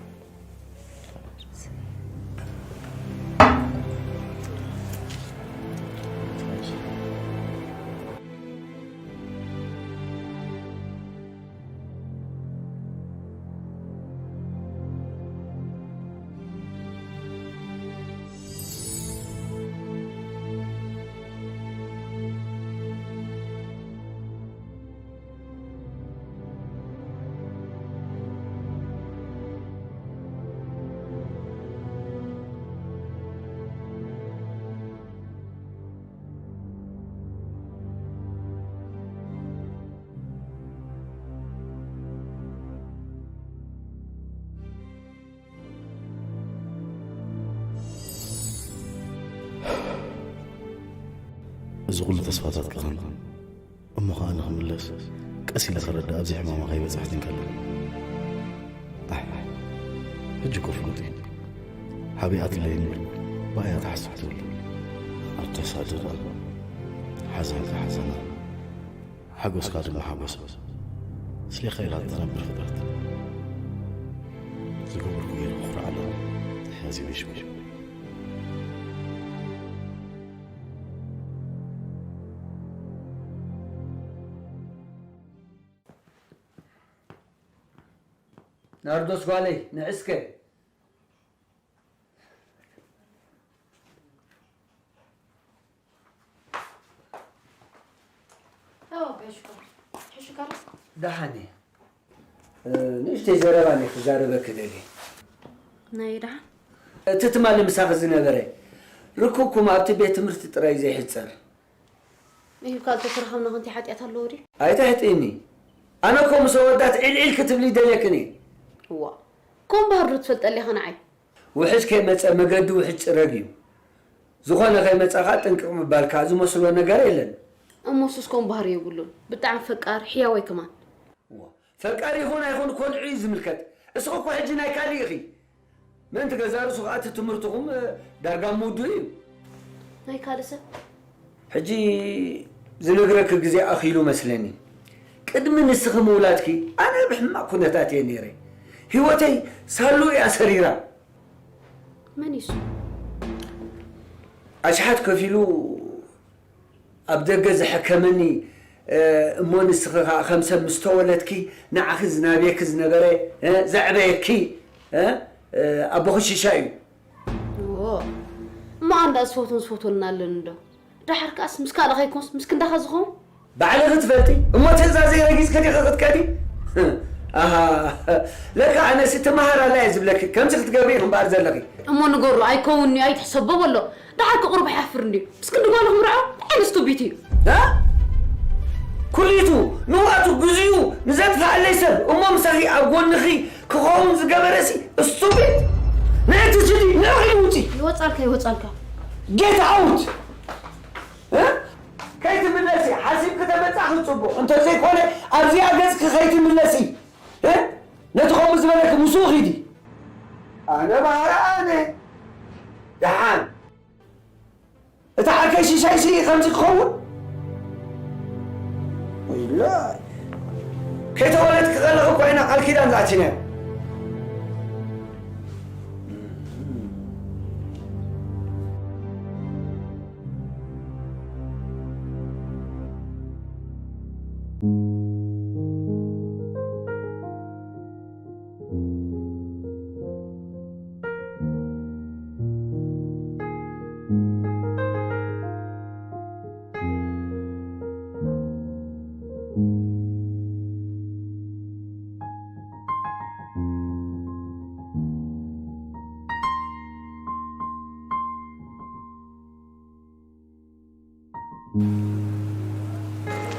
እዚ ኩሉ ተስፋታት ቀኸን እሞ ኸኣ ንኽምለስ ቀስ ኢለ ክረዳእ ኣብዚ ሕማማ ከይበጻሕትን ከላ። ኣሕ፣ ሕጂ እኮ ፍሉጥ እዩ። ሓቢኣትለይ እምበር ብኣያ ትሓስብ ትብል። ኣታ ሳደዳ፣ ሓዘንካ ሓዘና፣ ሓጎስካ ድማ ሓጎስ። ስሌኻ ኢላ እትነብር ፍጥረት። ዝገበርኩ ገይረ ክኹርዓላ ተሓዚበ ይሽኩር። ናርዶስ ጓለይ፣ ንዕስከ። ኣዎ፣ ኣቦይ ሽኮር። ሕሹ ካል? ደሓን እየ። እ፣ ንእሽተይ ዘረባ እየ ክዛረበኪ ደልየ። ናይ ደሓን? እቲ ትማሊ ምሳኺ ዝነበረ ርክብኩም ኣብቲ ቤት ትምህርቲ ጥራይ ዘይሕጸር። እዩ፣ ካብ ተተረኸብና ከንቲ ሓጢኣት ኣለዎ ድዩ? ኣይተሕጥእኒ። ኣነ እኮ ምስ ኣወዳት ዒልዒል ክትብሊ ደልየክን እየ። እዋ፣ ከም ባህር ዶ ትፈልጠለይ ኸ ንዓይ? ውሕጅ ከይመጸ መገዲ ውሕጅ ጽረግ እዩ። ዝኾነ ከይመጻኻ ጥንቅቕ ምባልካ ዝመስሎ ነገር የለን። እሞ ሱስ ከም ባህሪ የብሉን። ብጣዕሚ ፈቃር፣ ሕያዋይ ከማን። እዋ፣ ፈቃር ይኹን ኣይኹን ኮልዑ እዩ ዝምልከት። እስኺ እኮ ሕጂ ናይ ካልእ ኢኺ። ምእንቲ ገዛ ርእሱ ኸኣ እቲ ትምህርትኹም፣ እ፣ ዳርጋ ምውድኡ እዩ። ናይ ካልእ ሰብ? ሕጂ ዝነግረኪ ግዜ ኣኺሉ መስለኒ። ቅድሚ ንስኺ ምውላድኪ ኣነ ብሕማቕ ኩነታት እየ ነይረ። ህይወተይ ሳሉ እያ ሰሪራ። መን እዩ እሱ? ኣሽሓት ከፊሉ ኣብ ደገ ዘሐከመኒ፣ እ፣ እሞ ንስኺ ኸኣ ከም ሰብ ምስ ተወለድኪ ንዓኺ ዝናብየኪ ዝነበረ፣ እ፣ ዘዕበየኪ፣ እ፣ እ፣ ኣቦኺ ሽሻይ እዩ። ኦ፣ እሞ ኣንዳ ዝፈትዎን ዝፈትወንን ኣለኒ ዶ? ደሓር ከኣስ ምስ ካልእ ከይኮንስ ምስ ክንዳኻ ዝኸውን? ባዕልኺ ትፈልጢ እሞ ትእዛዘይ ረጊጽኪ ዲኺ ክትከዲ? ኣሃ፣ ለካ ኣነሲ ትመሃር ኣላ እየ ዝብለኪ፣ ከምዚ ክትገብሪ ኢኺ እምበኣር ዘለኺ። እሞ ንገሩ፣ ኣይከውንን'ዩ፣ ኣይትሕሰቦ በሎ። ደሓር ክቕርቡ ይሓፍር እንድዩ። ምስ ክንዲ ጓሉ ክምርዖ እንታይ ዓይነት ስቱቢት እዩ? እ? ኩሊቱ፣ ንዋቱ፣ ግዚኡ ንዘጥፍኣለይ ሰብ እሞ ምሳኺ ኣብ ጎንኺ ክኸውን ዝገበረሲ ስቱቢት። ንእቲ ስዲ ንእኺ ውጪ። ይወጻልካ፣ ይወጻልካ። ጌት ኣውት። እ? ከይትምለሲ ሓሲብኪ ተመጻኺ ጽቡቕ፣ እንተዘይኮነ ኣብዚኣ ገጽኪ ከይትምለሲ። እ? ነቲ ከምኡ ዝበለኪ ምስኡ ኺዲ። ኣነ ባህራ ኣነ። ደሓን። እቲ ዓርከይ ሽሻይሲ ከምዚ ክኸውን? ወይለ። ከይተወለድኪ ከለኺ እኮ ኢና ቃል ኪዳን ዝኣቲናዮ።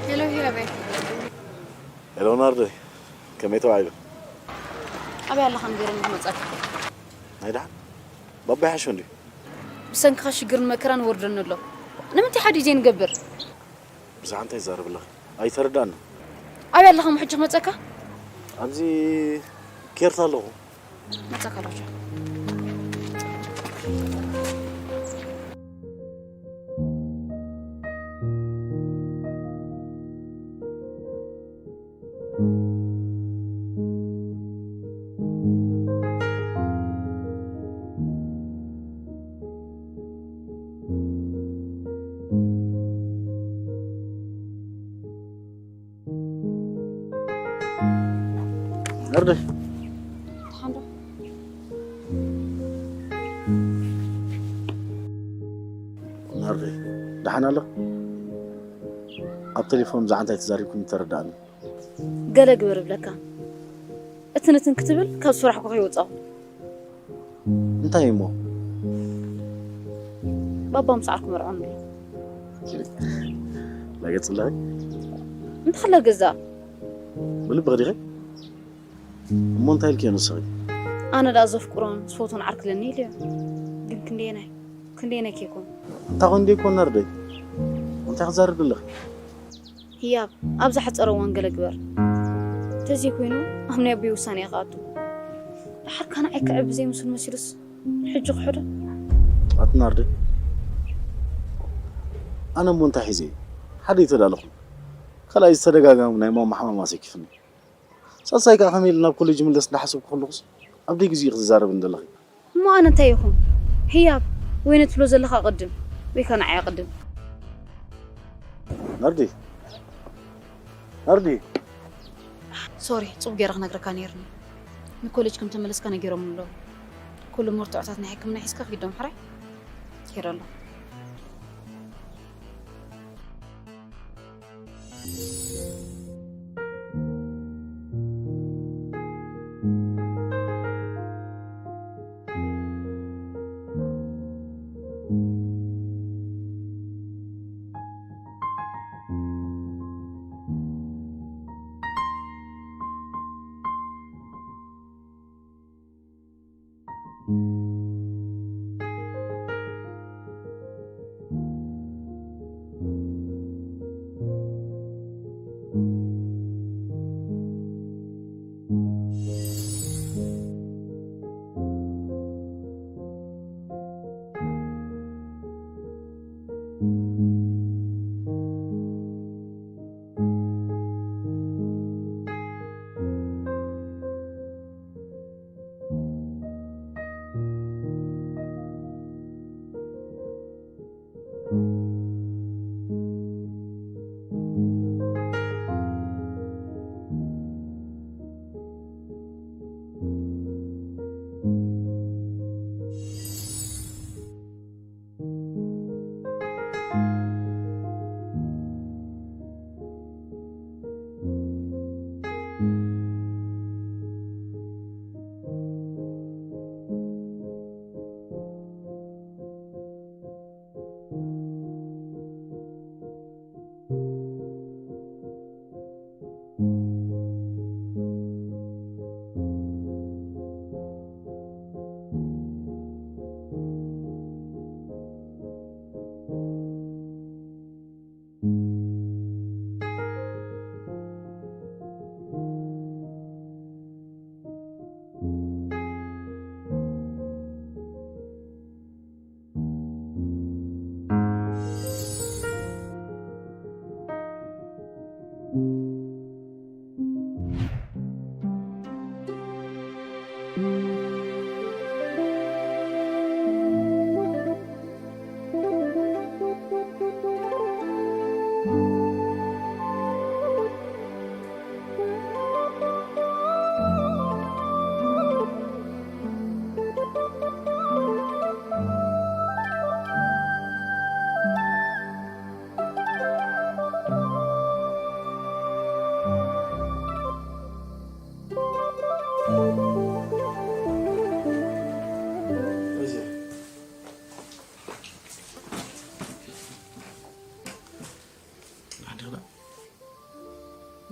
ሄሎ ሂረበይ። ሄሎ ናርዶይ፣ ከመይ ተባሂሉ? ኣበይ ኣለኻ ንገረኒ ክመጸካ። ናይ ደሓን? ባባ ይሓሾ እንድዩ? ብሰንክኻ ሽግርን መከራን ይወርደኒ ኣሎ። ንምንታይ ሓዲኡ ዘይንገብር? ብዛዕባ እንታይ ትዛረቢ ኣለኺ? ኣይተረዳእን። ኣበይ ኣለኻ እሞ ሕጂ ክመጸካ? ኣብዚ ኬርታ ኣለኹ። መጸካ ዳውቻ። ናርዶይ። ደሓን ዶ? ናርዶይ፣ ደሓን ኣሎ? ኣብ ቴሌፎን ብዛዕባ እንታይ ተዛሪብኩም ተረዳእኒ። ገለ ግበር እብለካ። እትንትን ክትብል ካብ ስራሕኩ ከይወጻኹ። እንታይ እሞ? ባባ ምስ ዓርኩ መርዖም ድዩ? ላገጽ ኣለኺ? እንታይ ክላ ገዛ? ብልብኺ ዲኺ? እሞ እንታይ ኢልክዮ ንስኺ? ኣነ ደኣ ዘፍቅሮን ዝፈትዎን ዓርኪ ኣለኒ ኢለዮ። ግን ክንደየናይ? ክንደየናይ ከይኮን? እንታይ ኮን ደይኮን ናርደይ? እንታይ ክዛረብ ዘለኺ? ህያብ፣ ኣብ ዝሓጸረ እዋን ገለ ግበር። እንተዘይኮይኑ፣ ኣብ ናይ ኣቦይ ውሳነ እየ ክኣቱ። ደሓር ካን ንዓይ ክዕቢ ዘይምስሉ መሲሉስ፣ ሕጂ ክሕዶ? ኣቲ ናርዲ፣ ኣነ እሞ እንታይ ሒዘ እየ? ሓደ ኣይተዳለኹን። ካልኣይ ዝተደጋጋሚ ናይ ማማ ሕማም ኣሰኪፍኒ። ሳልሳይ ከኣ ከመይ ኢለ ናብ ኮሌጅ ይምለስ እንዳሓሰብኩ ከለኹስ ኣብ ደይ ግዜ ክትዛረብ እንደለኺ። እሞ ኣነ እንታይ ይኹን? ህያብ፣ ወይነ ትብሎ ዘለኻ ቅድም፣ ወይ ከኣ ንዓይ ቅድም። ናርዲ፣ ናርዲ። ሶሪ፣ ጽቡቅ ገይረ ክነግረካ ነይርኒ። ንኮሌጅ ከም ተመለስካ ነጊሮም ኣለዉ። ኩሉ መርትዖታት ናይ ሕክምና ሒዝካ ኪዶም ሕራይ? ኬድ ኣሎ።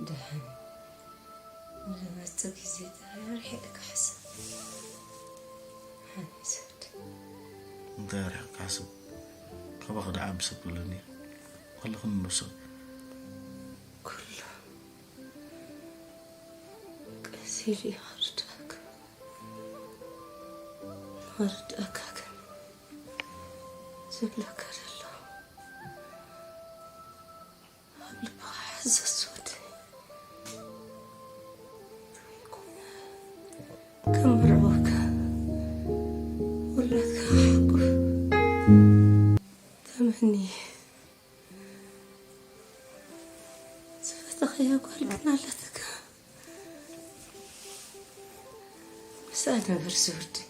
ደሓን። ንዝመጽእ ግዜ ጥራይ ኣርሒቕካ ሕሰብ። ሓኒስ ወዲ። እንታይ ኣርሒቕካ ሕሰብ? ካባኺ ደኣ ዓቢ ሰብ ኣለኒ። ከለኽን ንብሰ። ኩሉ ቀስ ኢሉ እዩ ክርድኣካ። ክርድኣካ ግን ዝብለካ ዘሎ። ኣብ ልብኻ ሕዘ ዝወደይ። ከም መርዓውካ ውላድካ ሓቁፍ ተመኒ። ዝፈተኸያ ጓል ግን ኣለትካ። ምስኣ ንበር ዝወደይ።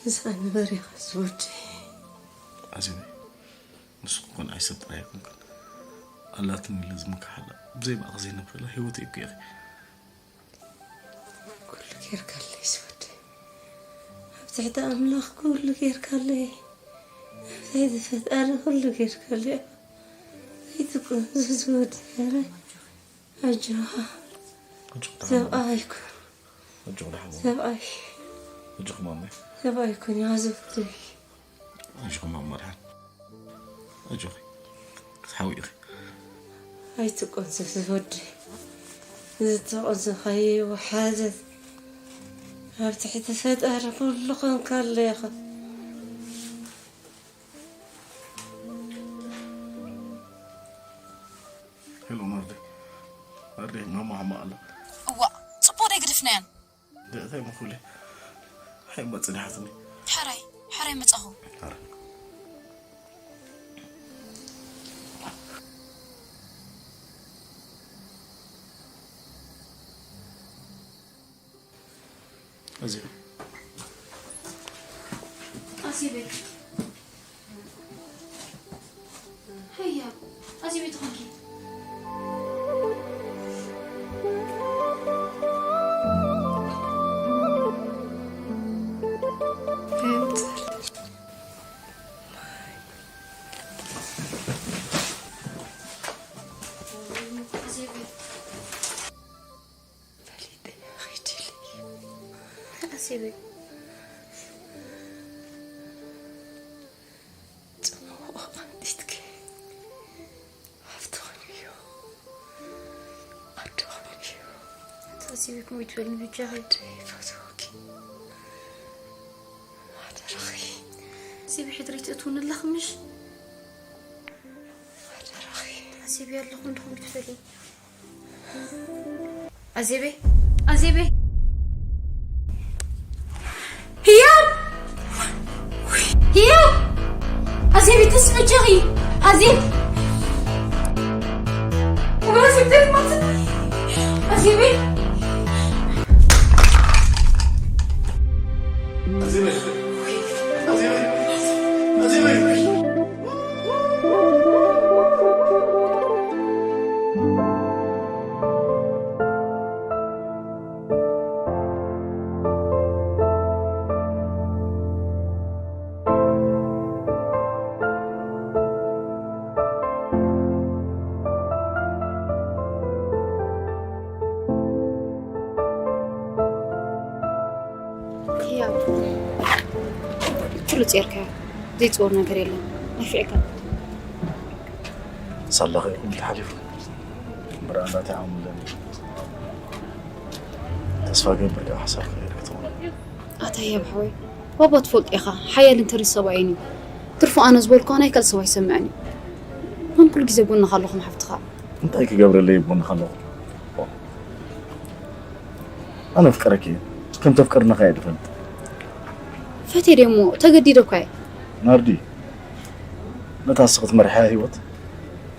ምስኣ ንበር ኢኻ ዝወደይ። ኣዜበይ፣ ንስኺ እኮ ንዓይ ሰብ ጥራይ ኣይኮንክን። ኣላትኒ ኢለ ዝምክሓላ፣ ብዘይ ብኣኺ ዘይነብረላ ህይወተይ እኮ ኢኺ። ኩሉ ጌርካለይ ዝወደይ። ኣብ ትሕቲ ኣምላኽ ኩሉ ጌርካለይ። ኣብ ትሕቲ ፈጣሪ ኩሉ ጌርካለይ። ኣይትቁንዝዝ ዝወደይ፣ ኧረ ኣጆኻ። ኣጆኻ ደሓን ሰብኣይ ኩን። ኣጆኻ ደሓን ሰብኣይ። ኣጆኻ ማመይ። ሰብኣይ ኩን፣ ያዘውተይ። ኣጆኻ ማማ ደሓን። ኣጆኺ። ክትሓዊ ኢኺ። ኣይትቆንዝዝ ወደይ። ዝተቆንዘኻዮ ይወሓዘት። ኣብ ትሕቲ ፈጣሪ ኩሉ ኾንካ ኣሎ ኢኻ። ሄሎ ናርዲ፣ ናርዲ፣ ማማ ሓማ ኣላ። እዋ፣ ጽቡቕ ደይ ግድፍናያን። ደእታይ መኹሊ፣ ሓይ መጽናሕትኒ። ሓራይ፣ ሓራይ መጻኹ። ሓራይ። እዚ ኣሲበይ። ሃያ፣ ኣሲበይ ትኾንኪ። ኣሲበይ። ፈሊጠ ኺድሊ። ኣሲበይ። ጽቡቕ ኣንዲትኪ። ሃፍትኽን እዩ። ኣደኽን እዩ። ኣሲበይ፣ ከመይ ትበልኒ ብጃኺ? ይፈትወኪ። ሓደራኺ። ኣሲበይ፣ ሕድሪ ትእትውኒ ኣለኺ ምሽ? ሓደራኺ። ኣሲበይ ኣለኹ፣ እንድኹም ትፈልዩ። ኣዜቤ፣ ኣዜቤ። ህያብ! ህያብ! ኣዜቤ፣ ተስፈ ጀሪ! ኣዜብ! ኣዜቤ! ኣዜቤ! ህያብ፣ ኩሉ ጼርካዮ፣ ዘይጽወር ነገር የለን። ነፊዕካ። ሳላኸ ይኹን ተሓሊፉ። እምበር ኣንዳ እንታይ ዓቕሚ ኣለኒ? ተስፋ ገብር ካብ ሓሳብ ክቕየር ክትኸውን። ኣታ ህያብ ሓወይ፣ ባባ ትፈልጦ ኢኻ፣ ሓያል እንተሪስ ሰብኣይን እዩ። ትርፉ ኣነ ዝበልኩ ናይ ካልእ ሰብ ኣይሰምዕን እዩ። ግን ኩሉ ግዜ ጎንኻ ኣለኹ፣ ሓፍትኻ። እንታይ ክገብረለይ ጎንኻ ኣለኹ? ኣነ ኣፍቀረኪ እየ። ከም ተፍቅርኒ ከኣ እየ ዝፈልጥ። ፈትየ ደሞ ተገዲደ እኳ እየ። ናርዲ፣ ነታ ንስኺ ትመርሕያ ህይወት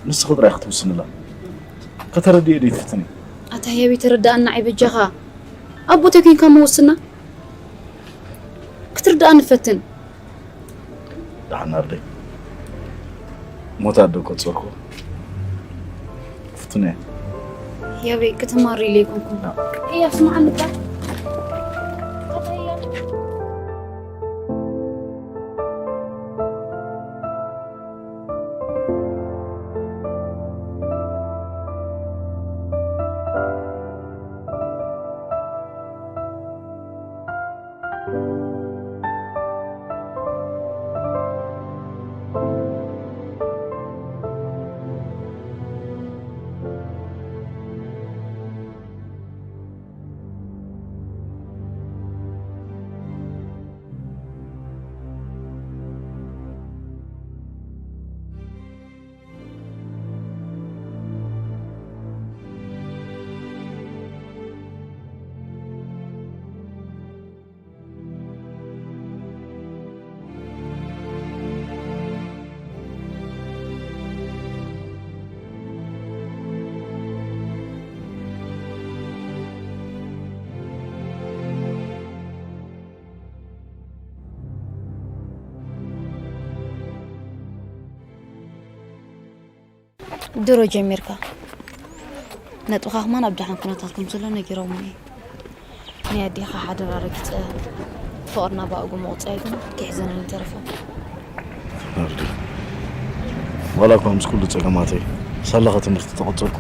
ንስኺ ጥራይ ክትውስንላ። ከተረድእዮ ደይ ትፍትኒ? ኣታ ህያብ፣ ተረድኣና፣ ኣይበጃኻ። ኣቦተይ ኮይንካ መወስና? ክትርድኣኒ ፈትን። ደሓን ናርደይ። ሞት ኣደ ቆጸርኩ። ፍቱነ። ህያበይ፣ ክትማሪ ኢለ ኣይኮንኩን። ና። ህያብ፣ ስምዓኒ እባ። ኣታ ህያብ። ድሮ ጀሚርካ። ነጥብኻ ከማን ኣብ ደሓን ኩነታት ከም ዘሎ ነጊሮምኒ። ናይ ኣዴኻ ሓደራ ረጊጸ፣ ፍቕርና ብኣግኡ ምቑጻይ ግን ክሕዘነኒ ተረፈ። ናርዲ፣ ዋላ እኳ ምስ ኩሉ ጸገማተይ ሳላኻ ትምህርቲ ተቐጸልኩ፣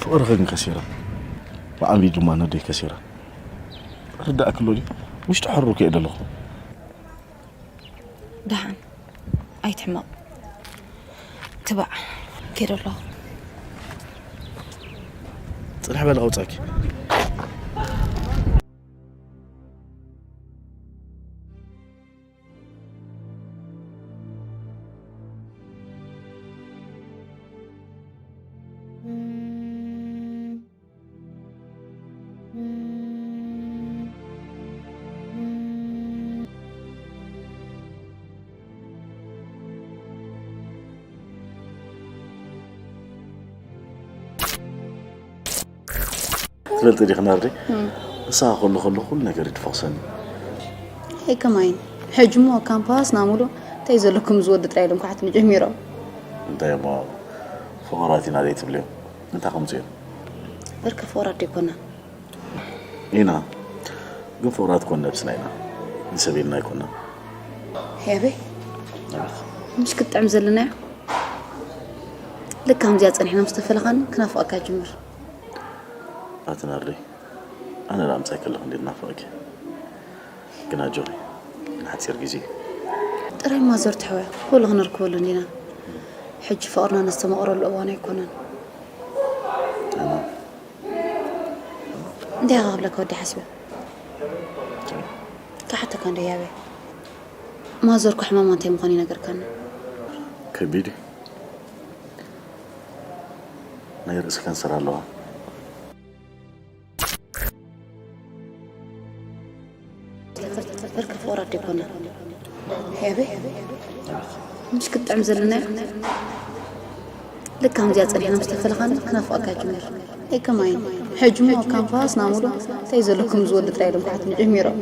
ፍቕርኺ ግን ከሲረ። ብዓብዪ ድማ ነደይ ከሲረ። ርዳእክሎ ድዩ? ውሽጢ ሕሩር ከየ ደለኹ። ደሓን ኣይትሕመቕ። ትባዕ፣ ከይደ ኣለኹ። ጽንሕ በሊ ከውጻኪ። ትፈልጢ ዲኺ ናርዲ? ንስኻ ከሎ ከሎ ኩሉ ነገር ይትፈቕሰኒ። ኣይ ከማይን ሕጂ እሞ ካምፓስና ሙሉእ እንታይ ዘለኩም ዝወዲ ጥራይ ኢሎም ክሓትኒ ጀሚሮም። እንታይ እሞ ፍቑራት ኢና ዘይትብልዮም? እንታይ ከምፅኡ እዮም? በርከ ፍቑራት ዶ ኣይኮናን? ኢና ግን ፍቑራት ኮን ነብስና ኢና፣ ንሰብ ኢልና ኣይኮናን። ያበይ ምሽ ክትጥዕም ዘለናዮ ልካ ከምዚኣ ፀኒሕና ምስ ተፈለኻኒ ክናፍቐካ ጅምር። ኣቲ ናርዲ ኣነ ዳ ምጻይ ከለኹ እንዴት ናፍቐኪ። ግን ኣጆኺ ንሓጺር ግዜ እዩ። ጥራይ ማዘር ትሕወያ ኩሉ ክንርከበሉ እንዲና። ሕጂ ፍቕርና ነስተማቕረሉ እዋን ኣይኮነን። እንታይ ኢኻ ክብለካ ወዲ ሓስበ? ክሓተካ እንደ ያበ ማዘርኩ ሕማማ እንታይ ምዃኑ ይነገርካና። ከቢድ እዩ። ናይ ርእሲ ካንሰር ኣለዋ። በርከ ፍቕራት ዲኮና ያበ ምሽ ክትጥዕም ዘለና ልካ ከምዚኣ ጸኒሕና ምስ ተፈለኻኒ ክናፍቐካ ጅምር። ኣይ ከማይ ሕጂ እሞ ኣብ ካምፓስ ናሙሉ እንታይ ዘለኩም ዝወዲ ጥራይ ኢሎም ክሓትኒ ጀሚሮም።